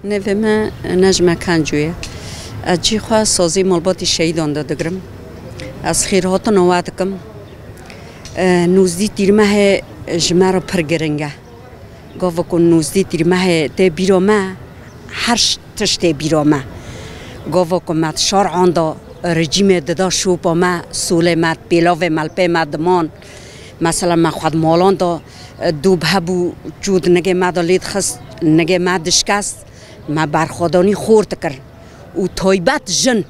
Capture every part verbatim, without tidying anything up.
Navê me Necme Kenco ye. Ez cî xwe sazê malbatê şehîdan de digirim. Ez xêrhatina we dikim. E, nozdî tîrmehê ji me re pir giring e. Gava ku nozdî tîrmehê tê bîra me, her ş-, tişt tê bîra me. Gava ku me di şar anda rejîmê dida şopa me, solê me, pêlavê me li pê me diman. Mesela me xwe di malan de, e, dûb hebû, çû di nigê me de lê dixist, nigê me dişkest, me berxwedanî xort dikir. Û taybet jin,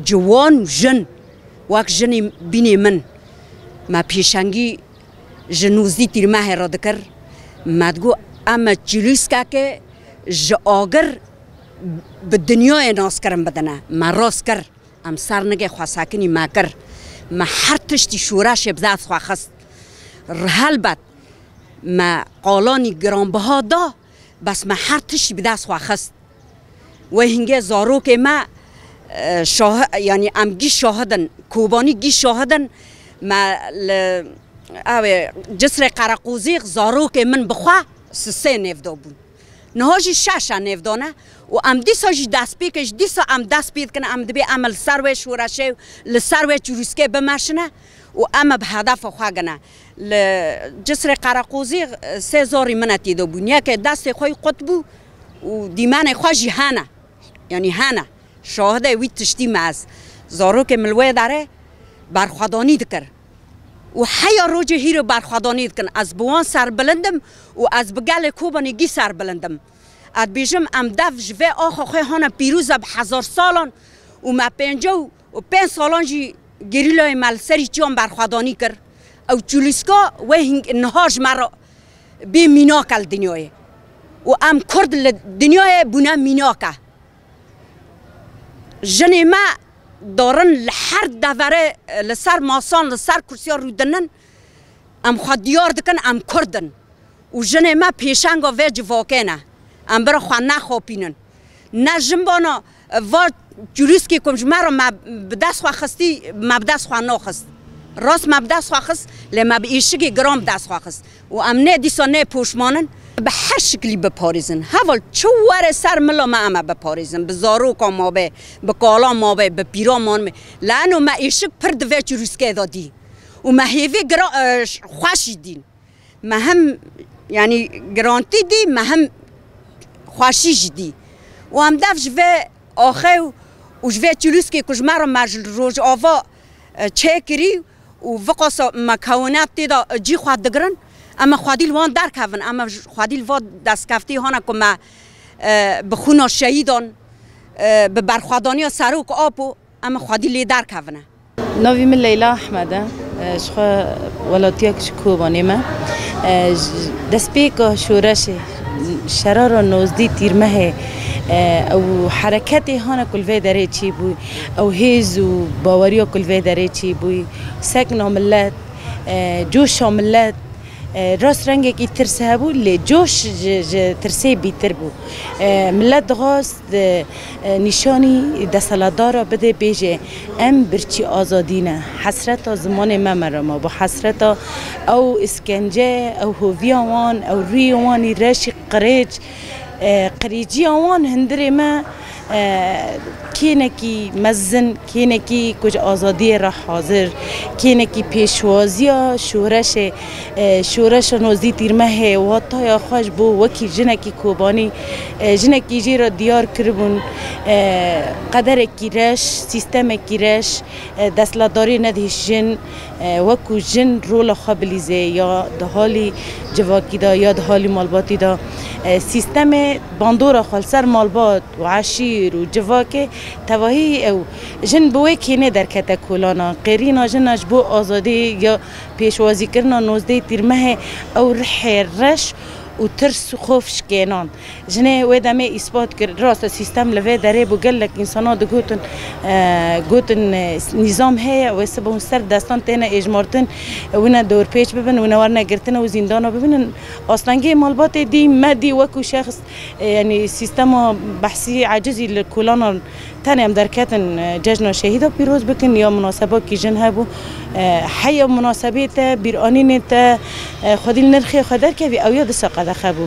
ciwan û jin, wek jinê bînê min, me pêşengî ji nozdî tîrmehê re dikir. Me digot, em çilîskeke ji agir bi dinyayê naskirin bidine. Me rast kir. Em ser nigê xwesekinî me kir. Me her tiştî şoreşê bi dest xwe xist. Helbet me qalanî giranbiha da, bes me her tiştî bi dest xwe xist. Wê hingê zarokê me, e, şah-, yanî em gî şahid in, Kobanî gî şahid in, me li, ew ê, Cisrê Qereqozî zarokê min bi xwe sisê nêv dabûn. Niha jî şeş e nêvdane û em dîsa jî destpêkê ji dîsa em dest pê dikin, em dibê em li ser wê şoreşê û li ser wê çirûskê bimeşine û em bi hedefa xwe gine. Li Cisrê Qereqozî sê zarî min e tê de bûn. Yekê destê xwe yî qut bû û dîmenê xwe jî hene. Yanî hene. Şahidê wî tiştî me ez. Zarokê min li wê derê berxwedanî dikir. Û heya rojê hîro berxwedanî dikin. Ez bi wan serbilind im û ez bi gelê Kobanê gî serbilind im. Ez dibêjim, em dev ji vê axa xwe hane pîroz e bi hezar salan û me pêncî û pênc salan jî gerîlayê me li serî çiyan berxwedanî kir. Ew çilîska wê hing-, niha ji me re bê mînak e li dinyayê. Û em Kurd li dinyayê bûne mînak e. Jinê me darin li her deverê, li ser masan, li ser kursiya rûdinin, em xwe diyar dikin, em Kurd in. Û jinê me pêşenga vê civakê ne. Em bira xwe nexapînin. Ne jin bana va çirûskê ku ji me re me bi dest xwe xistî, me bi dest xwe naxist. Rast me bi dest xwe xist, lê me bi êşikê giran bi dest xwe xist. Û em nê dîsa nê poşman in, bi her şiklî biparêzin. Heval çi were ser mila me em ê biparêzin. Bi zaroka ma be, bi kala ma be, bi pîra ma be. Lano me êşik pir di vê çirûskê de dî. Û me hêvê gira-, e, ş-, xweş jî dîn. Me hem, yanî, girantî dî, me hem xweşî jî dî. Û em dev ji vê axê û, û ji vê çilûskê ku ji me re me ji Rojava, e, çêkirî û viqasa me kewinat tê de, e, cî xwe digirin, em ê xwedî li wan derkevin, em ê ji xwedî li va destkeftî hana ku me, e, bi xwîna şehîdan, e, bi berxwedaniya serok Apo, em ê xwedî lê derkevine. Navê min Leyla Ehmed e. Ji xwe welatiyek ji Kobanê me. Ji destpêka şoreşê, şerara nozdî tîrmehê, ew hereketê hane ku li vê derê çêbû, ew hêz û baweriya ku li vê derê çêbû, sekna milet, coşa milet, E, rast rengekî tirs hebû, lê coş ji, ji tirsê bîtir bû. E, milet dixwast, e, e, nîşanî desthilatdara bide, bêje, em birçî azadî ne. Hesreta zimanê me me re mabû. Hesreta ew îskence, ew hoviya wan, ew rûyê wan î reşî qirêc, e, qirêciya wan hundirê me, e, kênekî mezin, kênekî ku ji azadiyê re hazir, kênekî pêşwaziya şoreşê, e, şoreşa nozdî tîrmehê, wataya xwe ji bo wekî jinekî Kobanî, e, jinekî jê re diyar kiribûn, e, qederekî reş, sîstemekî reş, e, desthilatdariyê nedihê jin, e, wekû jin rola xwe bilîze ya di halî civakî de ya di halî malbatî de, e, sîstemê bandora xwe li ser malbat û eşîr û civakê tevahî ew jin bi wê kênê derkete kolana. Qêrîna jina ji bo azadî ya pêşwazîkirina nozdehê tîrmehê ew rihê reş û tirs û xof şikênan. Jinê wê demê îspat kir. Rast e, sîstem li vê derê bû, gelek însana digotin, e, gotin, e, nîzam heye, wê sibe hûn ser destan têne êjmartin, wine dorpêç bibin, wine werine girtin û zîndana bibinin. Astengê malbatê dî, me dî wekû şexs, e, yanî sîstema behsî ecizî li kolanan Tenê em derketin, e, cejna şehîda pîroz bikin, ya munasebakî jin hebû. E, heya munasebê te, bîranînê te, e, xwedî li nirxê xwe derkevî, ew ya disa qedexe bû.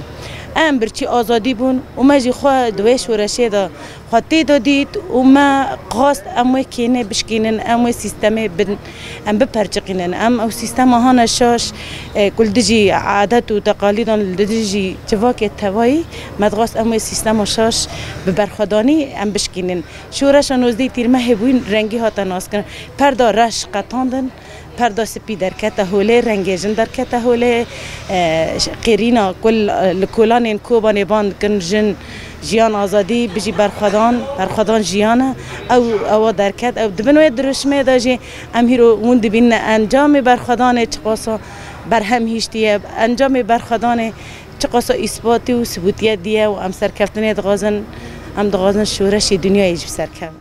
Em birçî azadî bûn û me jî xwe di wê şoreşê de xwe tê de dît û me xwest em wê kênê bişkînin, em wê sîstemê bin, em biperçiqînin. Em ew sîstema hane şaş, e, ku li dijî adet û teqalîdan, li dijî civakê tevayî, me dixwest em wê sîstema şaş bi berxwedanî em bişkînin. Şoreşa nozdehê Tîrmehê bûyî rengî hate naskirin. Perda reş qetandin, perda spî derkete holê, rengê jin derkete holê. E, qêrîna ku li, li kolanên Kobanê ban dikin jin, jiyan azadî, bijî berxwedan, berxwedan jiyan e. Ew, ewa derket, ew di bin wê dirûşmê de jî em hîro hûn dibînin encamê berxwedanê çiqasa berhem hiştiye, encamê berxwedanê çiqasa îspatî û sibûtiye diye û em serkeftinê dixwazin, em dixwazin şoreşê dinyayê jî bi ser kevin.